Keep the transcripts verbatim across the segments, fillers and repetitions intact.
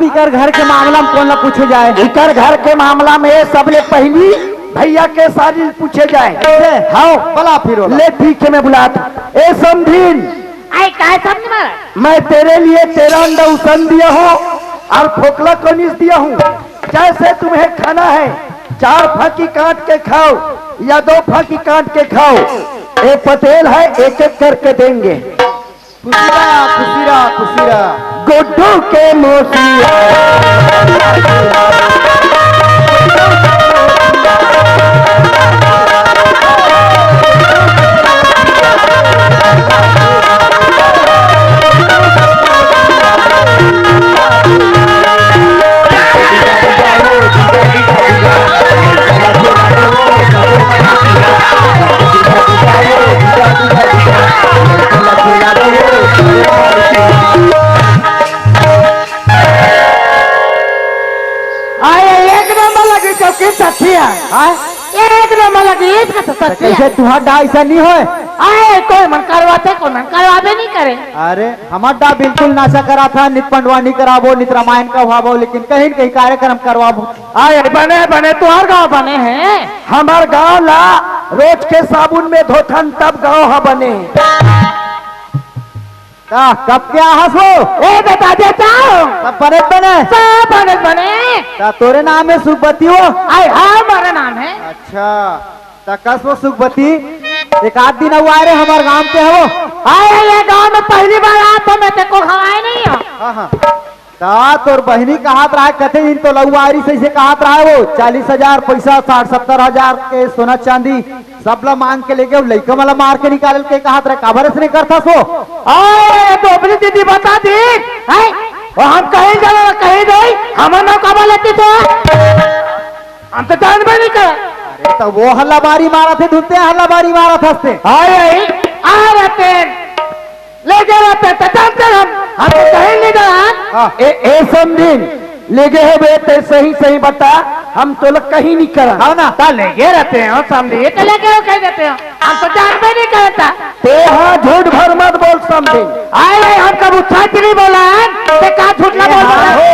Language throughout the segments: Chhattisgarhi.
इकर घर के मामला में कोन ला पूछे जाए? इकर घर के मामला में सबले पहिली भैया के सारी पूछे जाए। ऐसे? हाँ। बला फिर ओला। ले ठीक है, मैं बुलात हूँ। ए समधिन, आए, काहे समधिन महाराज? मैं तेरे लिए तेरह अंडा उसन दिया हूँ और फोकला कनीस दिया हूँ। जैसे तुम्हें खाना है, चार फाकी काट के खाओ या दो फाकी काट के खाओ। ए पटेल है, एक एक करके देंगे। खुशी रहा, खुशी रहा, खुशी रहा। गुड्डू के मौसी। आए, एक नंबर लगी चौकी सखी है। हाँ? एक नंबर लगी, इसका तो सखी कैसे है। तुहार डा ऐसा नहीं होए? आए, कोई मन करवाते, कोई मन करवाबे नहीं करे। अरे, हमार डा बिल्कुल नाशा करा था, नित पंडवानी कराबो, नित रामायण कहवाबो, लेकिन कहीं न कहीं कार्यक्रम करवाबो। आए, बने, बने, तुहार गाँव बने हैं। हमार गाँव ला रोज के साबुन में धोथन, तब गाँव हा बने। का, कब क्या हंसो? ए, बता देता हूँ। सब बने बने? सब बने बने। का तोरे नाम है सुखबती हो? आए, हाँ, हमारा नाम है। अच्छा, त कस वो सुखबती, एक आध दिन अउ आए रे हमार गांव के हो। आए, ये गांव में पहली बार आत हो, मैं तेको खवाए नहीं हो। हाँ, हाँ। ता तोर बहिनी कहत रहे, कते दिन तो लउआरी से, से कहत रहे वो, चालीस हजार पैसा, साठ सत्तर हजार के सोना चांदी, सब ला मांग के लेके, लइका मन ला मार के निकाल के कहत रहे, काबर अइसने करथस वो? आए, तो अपनी दीदी बता दी, हैं? और हम कहीं जाना, कहीं नहीं, हमर नाम काबर लेती तो? हम तो जानबे नहीं कर। अरे, तो वो हल्ला बारी मारत हे, धुनते हल्ला बारी मारत हंसते। आए, आए, आ रहते। ले गे रहते त जानते हम, हम तो कहीं नहीं जान। हाँ। ए, ए समधिन, ले गे होबे ते सही सही बता, हम तोला कहीं नहीं करन। हाँ ना। ता ले गे रहते हो समधिन, ये तो ले गे हो कह देते हो, हम तो जानबे नहीं करता। ते हाँ झूठ भर मत बोल समधिन। आए, आए, हम कब उठा के नहीं बोला है, ते का झूठ ना बोल रहा हो।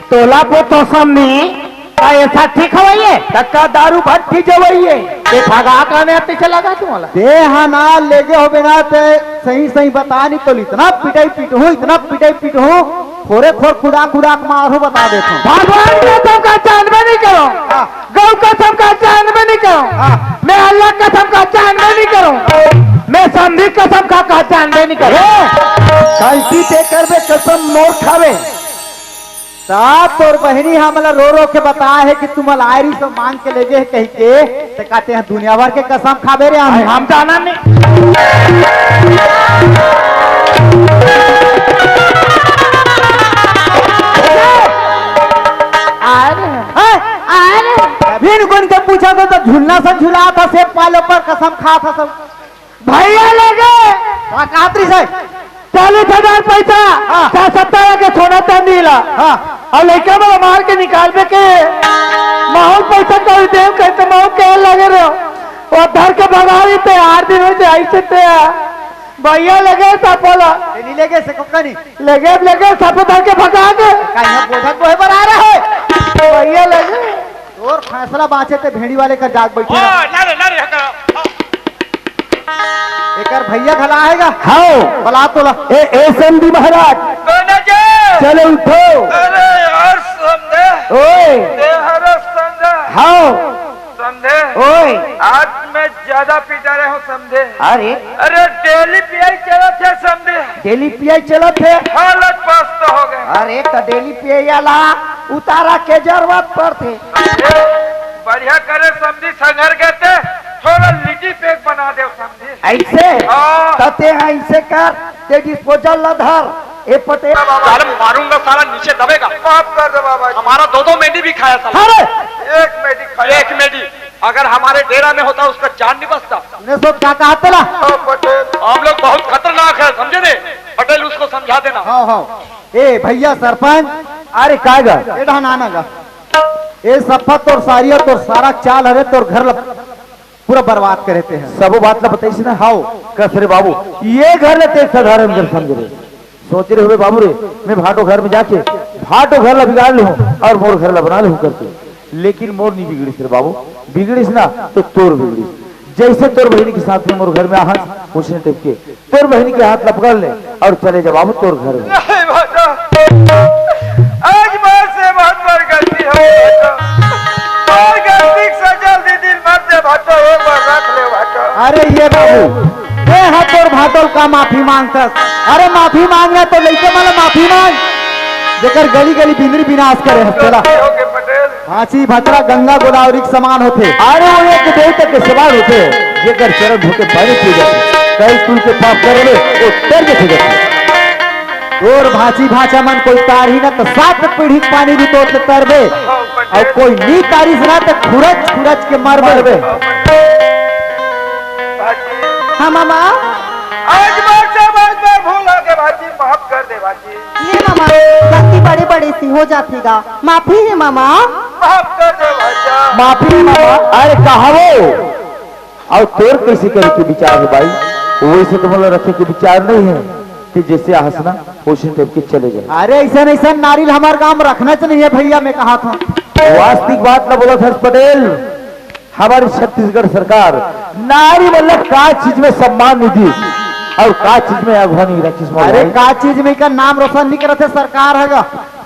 तोला को तो समधिन का ऐसा ठीक हवय ये? तक्का दारू भट्टी जवइये। ते भगा काने आते चला गा तुम्हाला? ते हा ना लेगे होबे ना ते सही सही बता नहीं तो इतना पिटाई पिटहूँ, इतना पिटाई पिटहूँ, खोरे खोर खुदा खुदा मारो बता देता हूँ। भगवान कसम का चांद में नहीं करो, हाँ। गौ कसम का चांद में नहीं करो, हाँ। मैं अल्लाह कसम का चांद में नहीं करो, मैं समधी कसम का, का चांद में नहीं करो। गलती ते करबे कसम मोर खावे। ता तोर बहिनी हा मोला रो रो के बताए हे कि तुमन आयरी से मांग के लेगे हे कहि के, ते कहते हैं दुनिया भर के कसम खाबे रे हम। हम जाना नहीं। आए रे, हैं? आए रे। अभी इनको इनके पूछा तो, तो झुलना से झुला था, सेब पालो पर कसम खा था सब। भैया लगे। का कहत रहिस हे? चालीस हजार पैसा, हाँ। चार सत्तर के सोना चांदी ला। हाँ। अउ लइका मन मार के निकालबे के, माहौल पैसा कौड़ी देव कहते माहौल के लगे रहो। वो धर के भगा रही थे, आठ दिन होइसे ऐसे थे। भैया लगे सापोला। ये नहीं लेगे से कुक्का नहीं। लगे, लगे सापो धर के भगा के। कहीं बोझा कोहे पर आ रहा है। भैया लगे। तोर फैसला बाँचे ते भेड़ी वाले का जाग बैठे रहा। ओ, ना रे, ना रे, हका। एकर भैया घला आएगा। हाओ। बला तोला। ए, ए समधी महाराज। कौन है जे? चले उठो। अरे यार समधे। ओए। ए हरे समधे। हाओ। समधे। ओए। आज मैं ज्यादा पिटा रहे हूँ समधे। अरे। अरे डेली पियाई चलत हे समधे। डेली पियाई चलत हे? हालत पस्त हो गए। अरे तो डेली पियाई वाला उतारा के जरूरत पड़थे। ए, बढ़िया करे समधी संघर के ते, थोड़ा लिट्टी पैक बना दे समधी। ऐसे? हाँ। त ते हा ऐसे कर, ते डिस्पोजल ला धर, ए पटेल। साले मारूंगा, साला नीचे दबेगा। माफ कर दे बाबा जी। हमारा दो दो मेंढी भी खाया साला। अरे! एक मेंढी खाया। एक मेंढी। अगर हमारे डेरा में होता, उसका जान नहीं बचता। तूने सब क्या कहा तेला? ओ पटेल। हम लोग बहुत खतरनाक है, समझे ने? पटेल, उसको समझा देना। हाँ, हाँ। ए भैया सरपंच, अरे काय गा? ए डहन आना गा। ए सफा तोर सारी अउ तोर सारा चाल हरे तोर घर ल-, पूरा बर्बाद करे ते हैं। सबो बात ला बताइस ना? हाव। कस रे बाबू, ये घर ला ते एक साधारण घर समझ रहे। सोच रहे होबे बाबू रे, मैं भाटो घर में जाके भाटो घर ला बिगाड़ लूं और मोर घर ला बना लूं करके। लेकिन मोर नहीं बिगड़िस रे बाबू, बिगड़िस ना तो तोर बिगड़िस। जैसे तोर बहिनी के साथ में मोर घर में आहस, उसने टाइप के तोर बहिनी के हाथ ला पकड़ ले और चले जा बाबू तोर घर में। नहीं भाटो, आज मोर से बहुत बड़ गलती हो गई भाटो। मोर गलती के सजा दी दिन मत दे भाटो, एक बार रख ले भाटो। अरे ये बाबू, ये हा तोर भाटो का माफी मांगतस? अरे माफी मांगना तो लइके मन ला माफी मांग, जेकर गली गली बिंदरी विनाश करे हस तेला। गलती हो गई पटेल। भांची भतरा गंगा गोदावरी के समान होथे। अरे वो एक देवता के समान होथे, जेकर चरण धो के पानी पी जाथे, कई कुल के पाप करे ले, वो तर के जाथे। तोर भांची भांचा मन कोई तारही ना तो सात पीढ़ी के पानी भी तोर ले तरबे, और कोई नी तारिस ना तो खुरच खुरच के मरबे। हाँ मामा। आज मोर से बहुत बड़ भूल हो गई भांची, माफ कर दे भांची। ये मामा, गलती बड़े बड़े सी हो जाथे गा, माफी हे मामा। माफ कर दे भांचा। माफी हे मामा। अरे कहावो, अउ तोर कइसे करे के विचार हे भाई? वइसे तो मोला रखे के विचार नहीं हे कि जइसे आहस ना वइसे टाइप के चले जाए। अरे अइसन अइसन नारी ल हमर गांव में रखना च नहीं हे भइया, मैं कहाथंव। वास्तविक बात ला बोलत हस पटेल, हमर छत्तीसगढ़ सरकार नारी मन ला का चीज में सम्मान नहीं दिस अउ का चीज में अगवा नहीं रखिस मोर अरे भाई। का चीज में इकर नाम रोशन नहीं करत हे सरकार ह गा।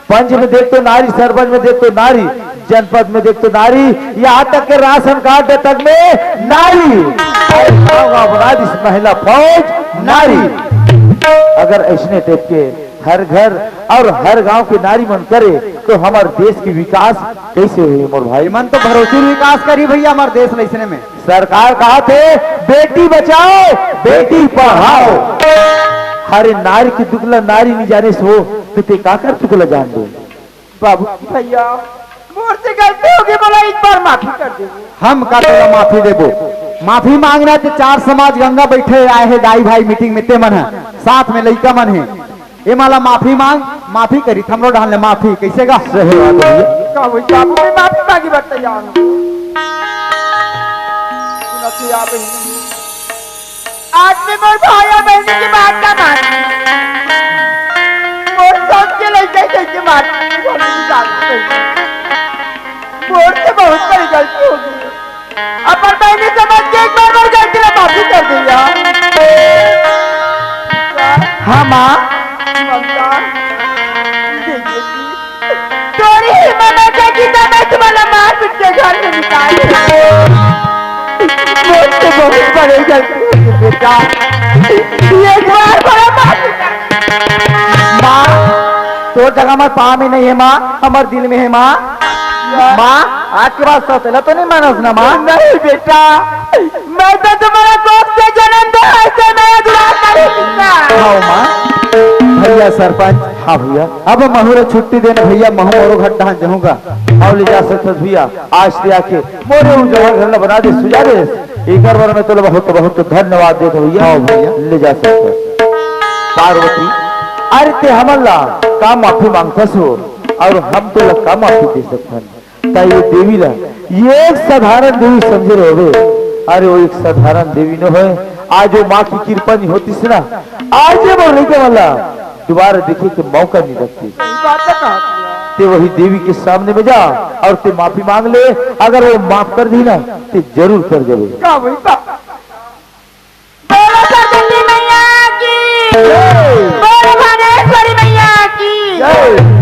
पंच में देख तो नारी, सरपंच में देख तो नारी, जनपद में देख तो नारी, यहाँ तक के राशन कार्ड तक में नारी। अरे वाह वाह, बना दिस महिला फौज नारी। अगर अइसने टाइप के हर घर अउ हर गांव के नारी मन करे तो हमर देश के विकास कइसे होही मोर भाई? मन तो भरोसे विकास करही भइया हमर देश ल अइसने में। सरकार कहाथे बेटी बचाओ, बेटी पढ़ाओ। अरे नारी के दुख ला नारी नहीं जानिस हो, तो ते काकर दुख ला जानबे? बाबू भइया, मोर से गलती हो गई, मोला एक बार माफी कर दे। हम का तोला माफी देबो? माफी मांगना हे ते चार समाज गंगा बइठे आए हे दाई भाई मीटिंग में, ते मन ह साथ में लइका मन हे, ए मन ला माफी मांग, माफी करिस हमरो डहन ले माफी, कइसे गा? सही बात हे भइया। का होई बाबू, मैं माफी मांगे बर तैयार हंव। सुनत हे आप ही। आज मैं मोर भाई अउ बहिनी के बात ला मानहूं। मोर सोच के लइका कइसे मानहूं, मोर से बहुत बड़ी गलती हो गई। अपन बहिनी समझ के एक बार मोर गलती ला माफी कर दे यार। हाँ माँ। ममता, तोरी ही ममता की तो मैं तुम्हारा मार पीट के घर से निकाल दूँ। मोर से बहुत बड़ी गलती हो गई बेटा, एक बार बड़ा माफ कर। माँ, तोर जगह हमर पाँव में नहीं हे माँ, हमर दिल में हे माँ। माँ, आज के बाद सौतेला तो नहीं मानस ना माँ? नहीं बेटा, मैं तो तुम्हारा कोख से जन्म दे, ऐसे नया दुराचारी कितना। हाँ माँ। भइया सरपंच। हाँ भइया। अब महूं ला छुट्टी देना भइया, महूं मोरो घर डहन जाहूं गा। अउ ले जा सकथस भइया, आज ते आके मोरे उ जगह घर ला बना दे, सुजा दे। एकर बर मैं तोला बहुत बहुत धन्यवाद देत हंव भइया। हाँ भइया। ले जा सकथस। पार्वती, अरे ते हमन ला का माफी मांगथस हो, अउ हम तोला का माफी दे सकथन? त ये देवी ला, ये एक साधारण देवी समझे रहे होबे। अरे वो एक साधारण देवी न होय, आज वो माँ की कृपा नहीं होतिस ना, आज ये मोर लइका मन ला दुबारा देखे के मौका नहीं लगतिस। सही बात है कहा तुमने। ते वही देवी के सामने में जा अउ ते माफी मांग ले, अगर वो माफ कर दी ना, ते जरूर कर देबे। का वही बात? बोलो सरस्वती मैया की। जय। बोलो भुवनेश्वरी मैया की। जय।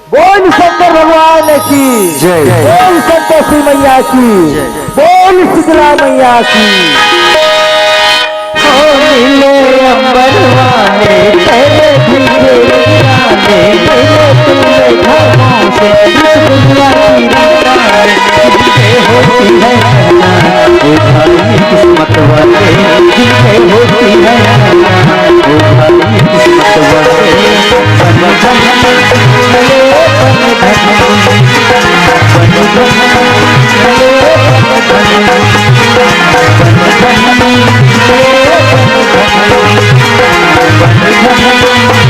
बोल शंकर भगवान की। जय। बोल संतोषी मैया की। जय। बोल शीतला मैया की। ओ नीले अंबर वाले, तेरे भीगे उड़ाने, नीले तूने घाघों से